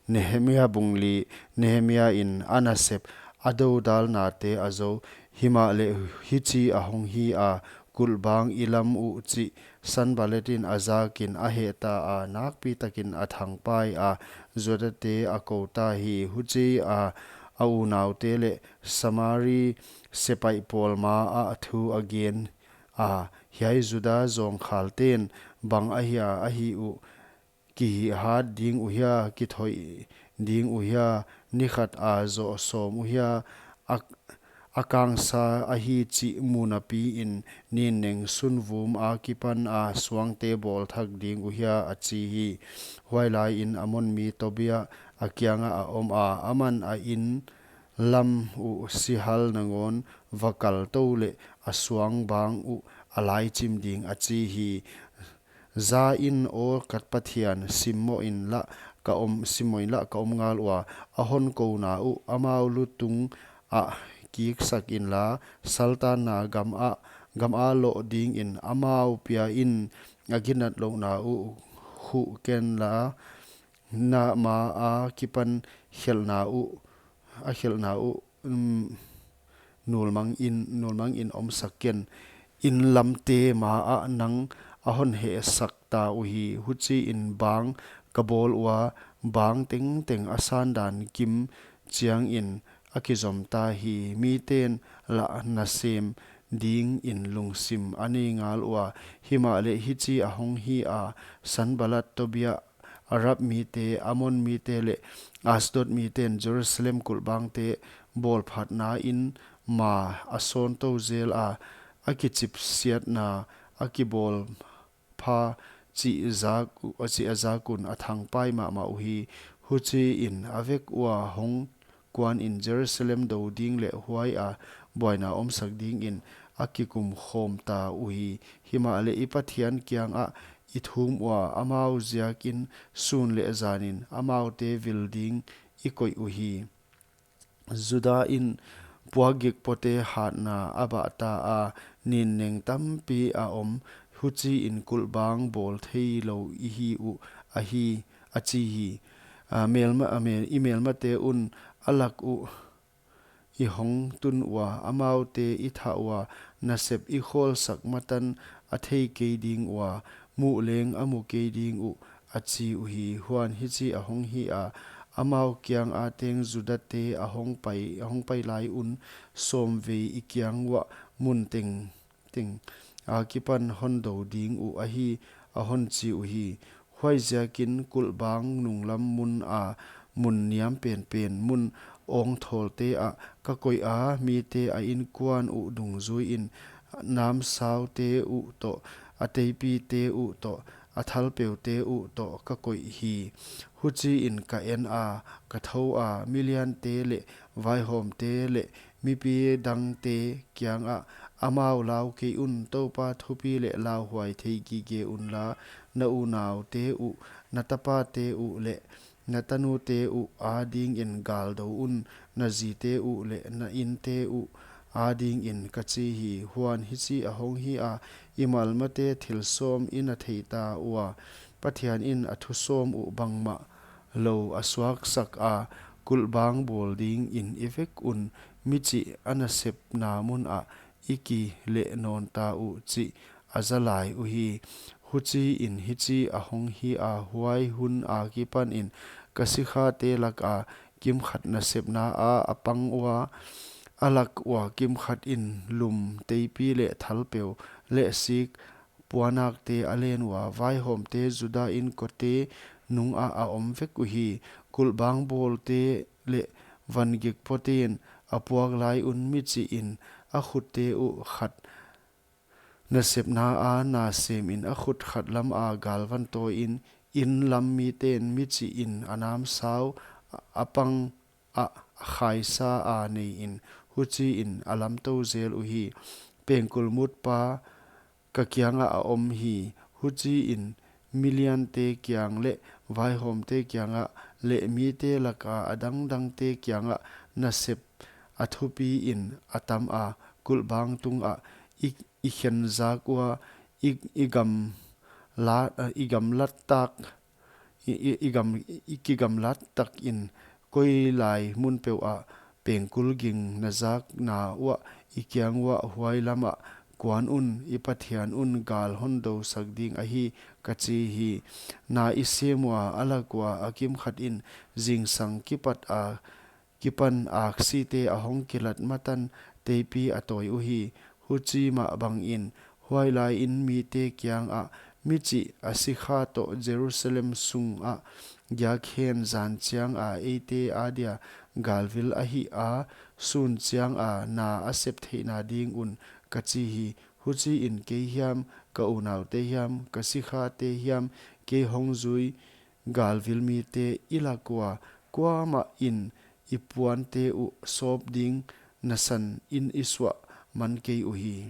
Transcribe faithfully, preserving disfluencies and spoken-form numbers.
Nehemia bung li. Nehemia in a nasep a dodalnate a zou. Himahleh hichi ahong hi a, kulhbang i lam uh chih Sanballat in a zakin a hehta a, nakpitakin a thangpai a, Judate a kouta hi. Huchi a, a unaute leh Samari sepaih pawl ma ah thu a gen a, hiai Juda zawngkhalten bang ahia ahi uh, kihihhat ding uhia, kithoih ding uhia, ni khat a zoh sawm uhia, a, a kangsa ahi chih mu napiin, ninneng sunvum akipan a suangte bawl thak ding uhia, a chi hi. Huailaiin Amon mi Tobia a kiangah a om a, aman a inn lam uh sihal nangawn va kal tou leh a suang bang uh a laichim ding, a chi hi. Za in, aw ka Pathian, simmoh inla ka om, simmoh inla ka om ngal ua, a hon kouna uh amau lutung ah kiksak inla, saltanna gam ah, gam a loh dingin amau pia in, a ginat louhna uh huh kenla, na ma akipan khelhna uh, a khelhna uh, um, nulmang in, nulmang in omsak ken. Inn lamte ma ah nang a hon hehsak ta uhi. Huchiin bang ka bawl ua, bang tengteng a sandan kim chiangin a kizom ta hi. Miten lah nasem dingin lungsim a nei ngal ua, himahleh hichi ahong hi a, Sanballat, Tobia, Arab mite, Amon mite leh Asdod miten Jerusalem kulhbangte bawlphatna in ma a sawn tou zel a, a kichipsiatna a kibawl pha chih zak, chih a zak un a thangpai mahmah uhi. Huchiin a vek ua hong kuanin Jerusalem dou ding leh huai a buaina omsak dingin a kikum khawm ta uhi. Himahleh i Pathian kiangah i thum ua, amau ziakin sun leh zanin amaute vil ding i koih uhi. Juda in puakgikpote hatna a bah ta a, ninneng tampi a om, huchiin kulhbang bawl thei lou i hi uh ahi, a chi hi. A, melma, a mel, i melmate un a lak uh i hong tun ua, amaute i thah ua, nasep i khawlsak matan a thei kei ding ua, muh leng a mu kei ding uh, a chi uhi. Huan hichi ahong hi a, amau kianga teng Judate a hong pai, a hong pai lai un sawmvei i kiang uah mun teng teng akipan hon dou ding uh ahi, a hon chi uhi. Huaiziakin kulhbang nunglam mun a mun niam penpen, mun awngthawlte ah ka koih a, mite a inkuan uh dungzuiin namsaute uh toh, a teipite uh toh, a thalpeute uh toh ka koih hi. Huchiin ka en a, ka thou a, miliante leh vaihawmte leh mipi dangte kiangah, amau lau kei un, Toupa thupi leh lauhuai thei gige unla, na unaute uh, na tapate uh leh na tanute uh adingin galdou un, na zite uh leh na inte uh adingin, ka chi hi. Huan hichi ahong hi a, i malmate thil sawm i na thei ta ua, Pathian in a thu sawm uh bangmah lou a suaksak a, kulhbang bawl dingin i vek un, michih a nasepna mun ah i kileh nawn ta uh chih a za lai uhi. Huchiin hichi ahong hi a, huai hun akipanin ka sikhate laka kimkhat nasepna a a pang ua, a lak ua kimkhat in lum, teipi leh thalpeu leh sik puanakte a len ua, vaihawmte Juda inkote nungah a om vek uhi. Kulhbang bawlte leh vangikpoten a puak lai un michihin a khutte uh khat nasepna a na semin, a khut khat lama galvan tawiin, inn lam miten michihin a namsau a pang ah a khaisa a neiin, huchiin a lam tou zel uhi. Pengkul mutpa ka kiangah a om hi. Huchiin miliante kiang leh vaihawmte kiangah leh mite laka a dangdangte kiangah nasep a thupiin a tam a, kulhbang tungah i, i khen zak ua, i, i gam la, i gamlat tak i, i, i, gam, i kigamlat takin koi lai mun peuhah pengkul ging na zakna uah i kiang uah huai lamah kuan un, i Pathian un gal hon dou sak ding ahi, ka chi hi. Na i sem ua a lak ua a kimkhat in zingsang kipat a kipan aksite a hong kilat matan teipi a tawi uhi. Huchi mah bangin huai lai in mite kiangah, mi chih a sikha toh Jerusalem sungah giak hen, zan chiang a eite adia galvil ahih a, sun chiang a na a sep theihna ding un, ka chi hi. Huchiin kei hiam, ka unaute hiam, ka sikhate hiam, kei hong zui galvil mite i lak ua kuamah in i puante uh sawp ding nasan in i suah man kei uhi.